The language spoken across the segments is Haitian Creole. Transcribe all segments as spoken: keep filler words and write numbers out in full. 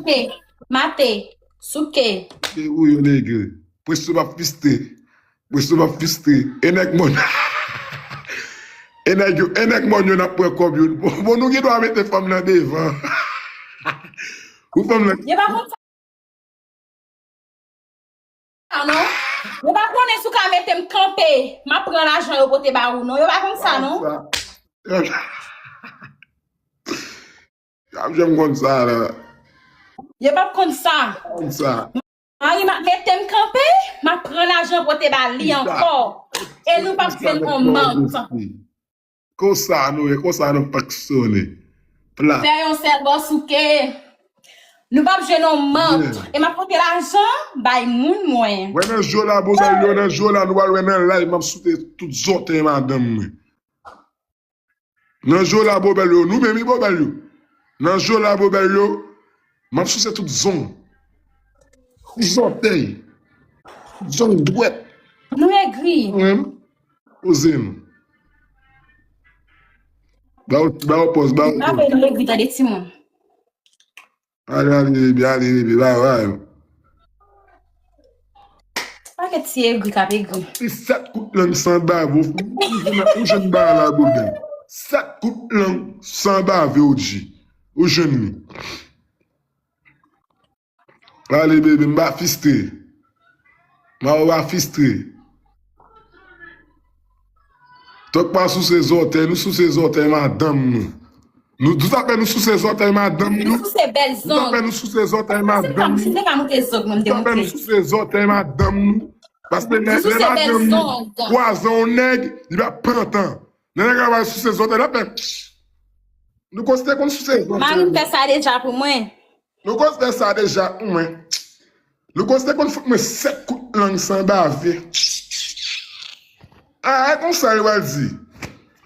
Mate, mate, souke. Te ou yo nèg yo. Pwesto p ap fiste. Pwesto p ap fiste. E nèg mòn. E nèg yo, e nèg mòn yo n ap pran kòb yo. Bon, bon, nou gen dwa mete fanm nan devan. Pou fanm nan. Yo pa konn sa non. Yo pa konnen si w ka mete m kanpe, m ap pran lajan yo pote ba ou non. Yo pa konn sa non. Y ap janm konn sa la. Yo p ap konn sa. Konn sa. Mari m ap mete m kanpe, m ap pran lajan pote ba li ankò. E nou p ap jwenn yon mant. Konsa nou ye, konsa nou fonksyone. Pla. Fè yon sèl bò souke. Nou p ap jwenn yon mant. E m ap pote lajan bay moun mwen. Wè nan jou la bobèl yo, nan jou la nou pral wè nan live, m ap soute tout zòtèy madanm mwen. Nan jou la bobèl yo, nou menm wi bobèl yo. Nan jou la bobèl yo, m ap souse tout zong. Tout zòtèy. Tout zong dwèt. Nou egri. Mwen menm. Poze nou. Ba yo, ba yo pòz, ba yo pòz. Apre nou egri tande timoun. Ale, ale, bebe, ale, bebe, ba, ba yo. Pakèt ti egri k ap egri. Ti sèt kout lang san bave, ou, ou, ou jwenn, ou jwenn bagay la, bebe. Sèt kout lang san bave, O G. Ou jwenn li. Ale, bebe, m pa fistre. Mawo pa fistre. Tank pa souse zòtèy, nou souse zòtèy madanm nou. Nou, tout apre nou souse zòtèy madanm nou. Nou souse bèl zong. Tout apre nou souse zòtèy madanm nou. Si m pa moute zong mwen, m te moute. Tout apre nou souse zòtèy madanm nou. Paske lè, lè madanm nou kwaze yon nèg, li pa pran tan. Lè nèg la pral souse zòtèy, l ap fè. Nou konn te konn souse zòtèy. Mari m fè sa deja pou mwen. Nou konn fè sa deja pou mwen. Nou konn te konn fout mwen sèt kout lang san bave. A, a konsa yo pral di.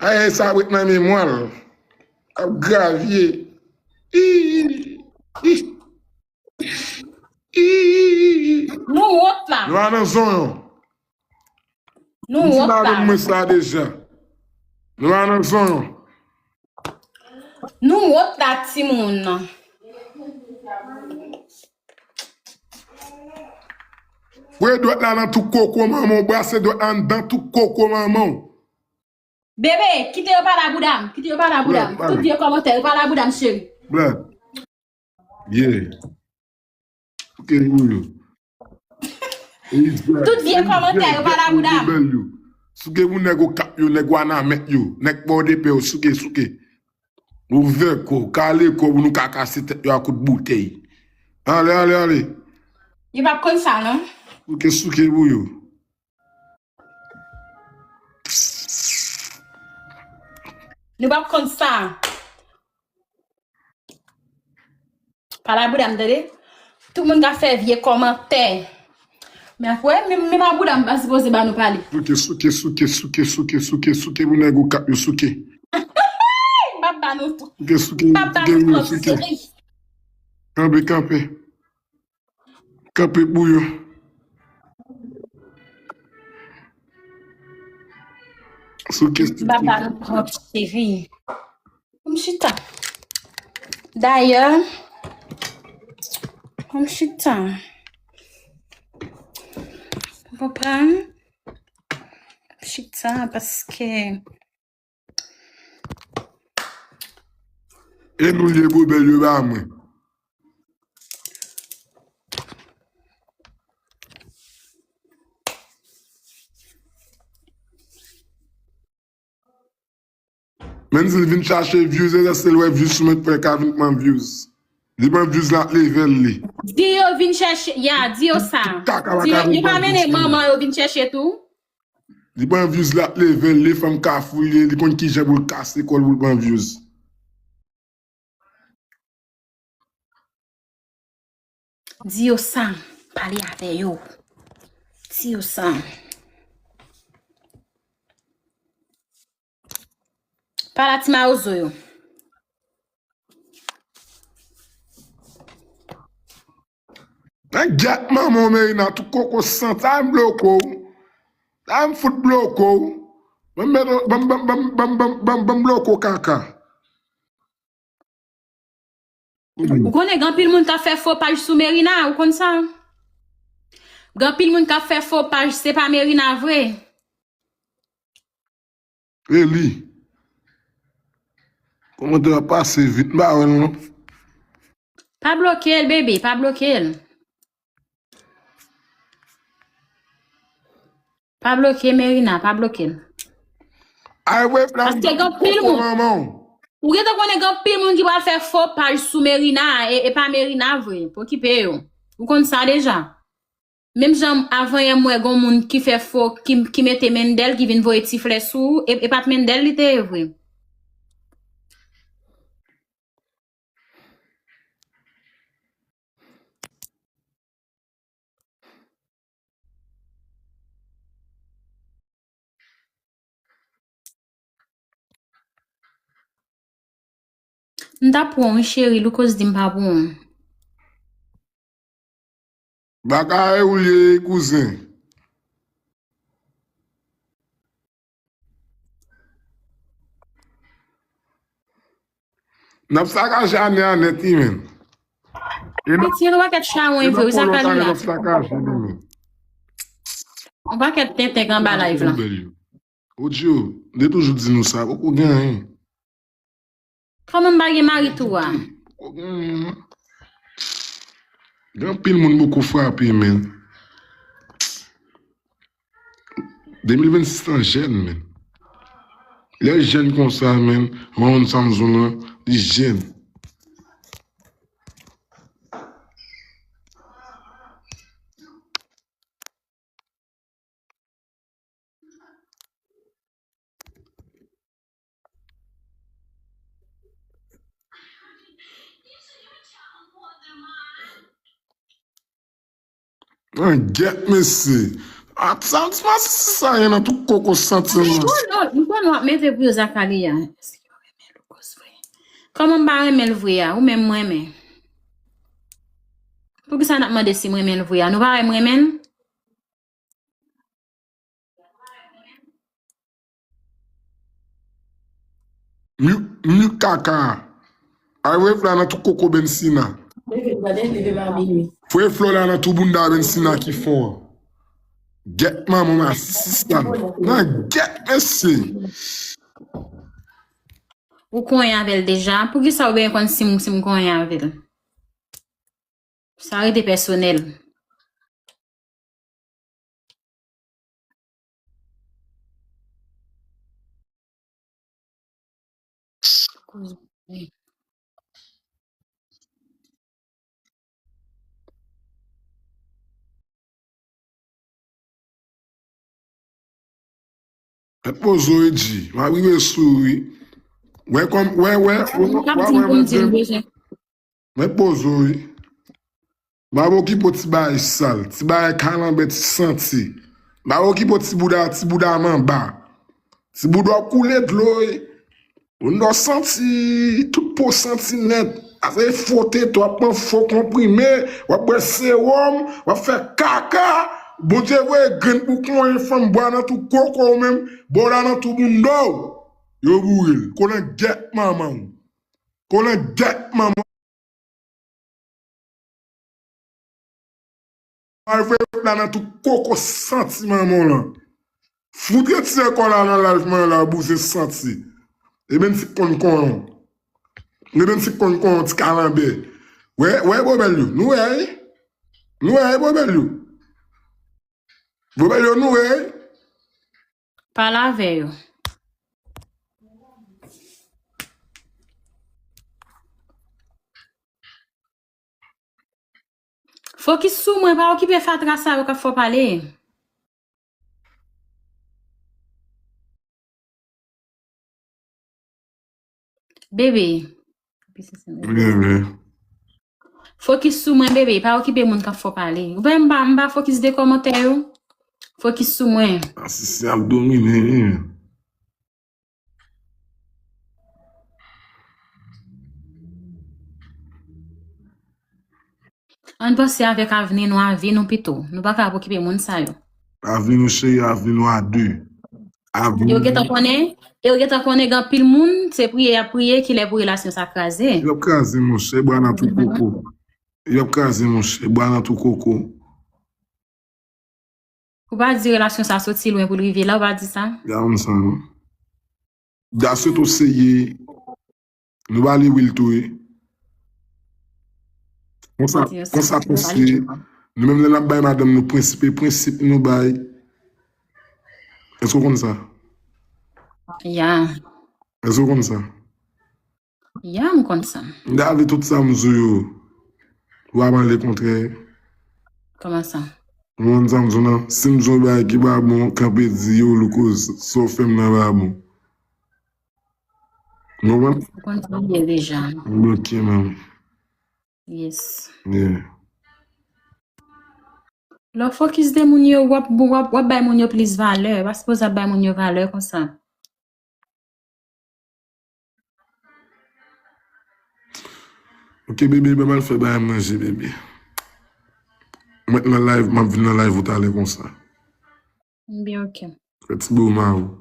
A, sa ret nan memwa l. Ap gravye. I, i, i, i, i, i. Nou wont la. Nou pa nan zonyon. Nou wont la. Mwen sa deja. Nou pa nan zonyon. Nou wont la, timoun. Pran dwèt la nan tou koko manman w, brase dwèt la anndan tou koko manman w. Bebe, kite yo pale a bouda m, kite yo pale a bouda m. Tout vye kòmantè, yo pale a bouda m, cheri. Black. Yeah. Souke pou yo. Tout vye kòmantè yo pale a bouda m. Souke pou nèg Okap yo, nèg Wanament yo, nèg Pòdepè yo, souke, souke. Ouvè kò w, kale kò w pou nou ka kase tèt yo a kout boutèy. Ale, ale, ale. Yo p ap konn sa, non. Souke, souke pou yo. Nou p ap konn sa. Pale a bouda m, tande. Tout moun ka fè vye kòmantè. Men ap wè, menm, menm a bouda m pa sipoze ba nou pale. Souke, souke, souke, souke, souke, souke, souke pou nèg Okap yo, souke. M ap ba nou tout. Souke, souke, m ap ba nou tout, cheri. Kanpe, kanpe. Kanpe pou yo. Sou kesyon. Baba nou pran cheri. M chita. Dayè, m chita. Ou konprann? M chita paske E nou lye gobèl yo ba mwen. Menm si l vin chache views, e lè se l wè views sou mwen, frè ka vin pran views. Li pran views la, level li. Di yo vin chèche, ya, di yo sa. Di yo, yo pa mennen manman yo vin chèche tou. Li pran views la, level li, fanm kafou li ye, li konn kijan pou l kase kò l pou l pran views. Di yo sa, pale avè yo. Di yo sa. Pale a ti mawozo yo. Nan gyat manman w, Merina, tout koko san, sa m bloko w. Sa m fout bloko w. Ban m, ban m, ban m bloko kaka. Ou konnen gen anpil moun k ap fè fo paj sou Merina, ou konn sa? Gen anpil moun k ap fè fo paj, se pa Merina vre. E li. Kòmantè a pase vit, m pa wè l non. Pa bloke l, bebe, pa bloke l. Pa bloke Merina, pa bloke l. Ay, wè, la, Paske gen anpil moun. Manman. Ou gentan konnen gen anpil moun ki pral fè fo paj sou Merina, e, e pa Merina vre. Pokipe yo. Ou konn sa deja. Menm jan avan yè m wè gon moun ki fè fo, ki, ki mete Mendel, ki vin voye ti flè sou ou, e, e pa t Mendel li te ye vre. M ta pran wi cheri, Lucas di m pa pran. Bagay ou ye, kouzen. N ap sakaje ane a nèt, wi, menn. Piti, yon pakèt chawony vre, wi, Zakaria. N ap sakaje li, menn. Yon pakèt tenten k anba live la. Odyo, m te toujou di nou sa, poko gen anyen. Kòman m pa gen mari tou a? Poko gen anyen, non. Gen anpil moun poko frape, menn. De mil vennsis lan jèn, menn. Lè jèn konsa, menn, Ron Samson lan, li jèn. Nan gyèt, mesye. Atan, ti masisi sa ye nan tout koko santi m. M konnen, m konnen w ap mete pou yo Zakaria. Kòman m pa renmen l vre a? Ou menm m renmen. Poukisa n ap mande si m renmen l vre a? Nou pa wè m renmen l? Mute, mute kaka. Ay, voye flè nan tout koko Bensina. Voye flè la nan tout bounda Bensina ki fò. Gyèt manman masisi sa. Nan gyèt, mesye. Ou konyen avè l deja? Poukisa ou bezwen konn si m, si m konyen avè l? Sa rete pèsonèl. Mèt poze w, Edji. M ap rive sou ou, wi. Wè kòm, wè, wè, wè, wè, wè, mèt poze w, wi. M ap okipe w ti bagay sal, ti bagay kalanbè, ti santi. M ap okipe w ti bouda, ti bouda manba. Ti bouda w koule dlo, wi. Bouda w santi, tout po santi nèt. Ase fo tete, w ap pran fo konprime, w ap bwè sewòm, w ap fè kaka. Bondye voye grenn pou konyen fanm bwa nan tou koko w menm, bò la nan tou bounda w. Yo boure l. Kolangyèt manman w. Kolangyèt manman w. Al voye la nan tou koko santi manman w lan. Fout retire kò la nan live mwen la, bouzen santi. Eben si konn konnen. Eben si konn konnen ti kalanbè. Wè, wè bobèl yo. Nou wè, wi. Nou wè, wi, bobèl yo. Bobèl yo, nou wè, wi. Pale avè yo. Fokis sou mwen, pa okipe fatra sa yo k ap fè w pale. Bebe. Bebe. Fokis sou mwen, bebe. Pa okipe moun k ap fè w pale. Ou wè m pa, m pa fokis de kòmantè yo. Fokis sou mwen. Masisi ap domine, wi. Ann panse avèk avni nou, avi nou pito. Nou pa ka ap okipe moun sa yo. Avni nou cheri, avni nou a de. E yo gentan konnen, e yo gentan konnen gen anpil moun, se priye y ap priye, kilè pou relasyon sa kraze. Y ap kraze, monchè, bwa nan tou koko. Y ap kraze, monchè, bwa nan tou koko. Ou pa di relasyon sa soti lwen pou l rive la, ou pa di sa? Ya konn sa, non. Daswit ou seye, nou ba li wil tou, wi. Konsa, konsa, konsa, nou menm lè n ap bay madanm nou prensip, e prensip nou bay. Èske w konn sa? Ya. Èske w konn sa? Ya, m konn sa. M gade tout sa m di w yo. Ou ap ale kontrè. Kòman sa? Ou konn sa m di w nan? Si m di w yon bagay ki pa bon, kanpe di yo, Louko, sa w fè m nan pa bon. Ou konprann? Ou konn sa m ye deja. Ok, man. Yes. Yeah. Lè w fokis de moun yo, w ap, w ap, w ap bay moun yo plis valè. Pa sipoze ap bay moun yo valè konsa. Ok, bebe, ban m al fè bagay manje, bebe. Mwen nan live, m ap vin nan live ou talè konsa. Byen, ok. Fè ti bo ma ou.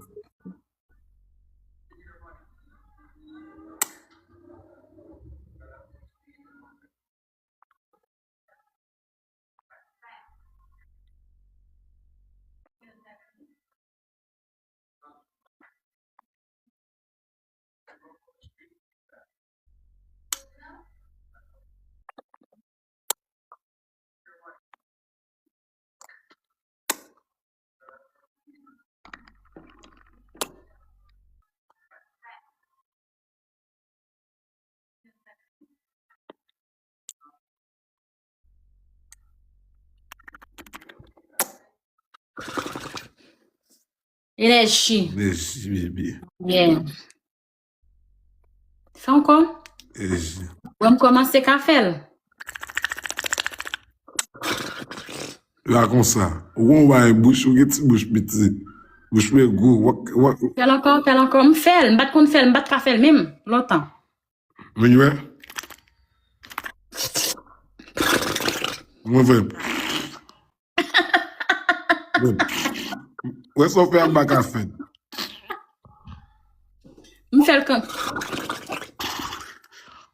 Enèji. Enèji, bebe. Yeah. Fè ankò. Enèji. Wè m kòmanse ka fè l. La konsa. Ou gon bay bouch, ou gen ti bouch piti. Bouch mwen gwo. Wak, wak. Fè l ankò, fè l ankò. M fè l, m pa t konn fè l, m pa t ka fè l menm lontan. Vin wè. Mwen fè. Wè sa w fè a m pa ka fè. M fè l kan.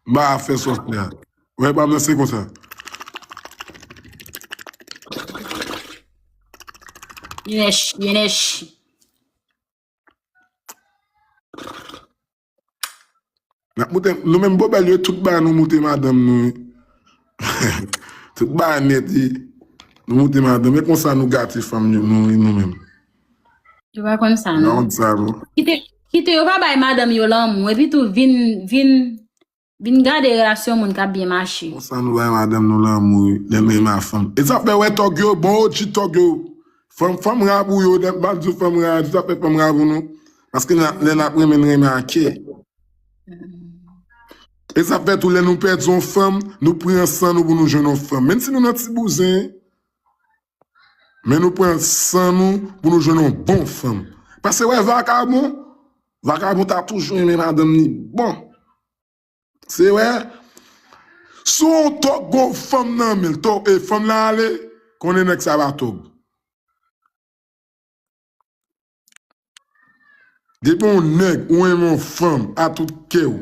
M pa ka fè sa w fè a. Wè pa m nan se konsa. Enèji, enèji. N ap moute, nou menm bòbèl yo, tout bagay nou moute madanm nou, wi. Tout bagay nèt, wi. Nou moute madanm, e konsa nou gate fanm yo, nou, wi, nou menm. Yo pa konn sa, non. Yo pa konn sa, non. Kite, kite yo pa bay madanm yo lanmou, epi tou vin, vin, vin gade relasyon moun k ap byen mache. Konsa nou bay madanm nou lanmou, wi, lè nou renmen a fanm. E sa fè wè tòg yo, bon, O G tòg yo. Fanm, fanm ra pou yo, m ap di w fanm ra, sa fè fanm ra pou nou. Paske n ap, lè n ap renmen, n renmen a kè. E sa fè tou, lè nou pèdi yon fanm, nou pran san nou pou nou jwenn yon fanm. Menm si nou nan ti bouzen, men nou pran san nou pou nou jwenn yon bon fanm. Paske wè vakabon, vakabon ta toujou renmen madanm ni bon. Se wè, si yon tòg gon fanm nan men l, tòg, e fanm nan ale, konnen nèg sa pa tòg. Depi yon nèg ou renmen yon fanm a tout kè w,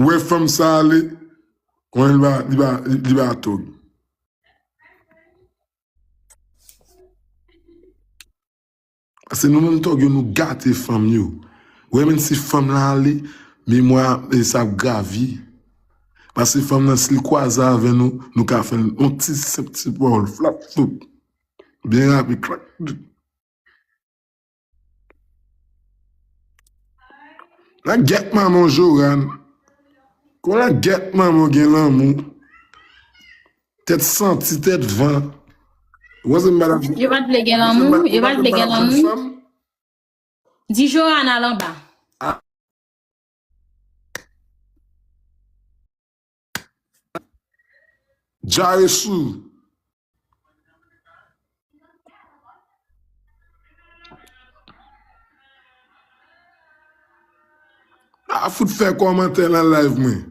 ou wè fanm sa ale, konnen li pa, li pa, li pa tòg. Paske nou menm tòg yo, nou gate fanm yo. Ou wè, menm si fanm lan ale, memwa, e, sa ap gravi. Paske fanm lan, si l kwaze avè nou, nou ka fè l yon ti senp ti pawòl, flap, floup. Byen rapid, klak. Lagèt manman w Joran. Kon lagèt manman w gen lanmou. Tèt santi, tèt van. Ou panse m pa t ap... Yo pa t vle gen lanmou, yo pa t vle gen lanmou. Di Joran al anba. Djaresou. Pa fout fè kòmantè nan live mwen.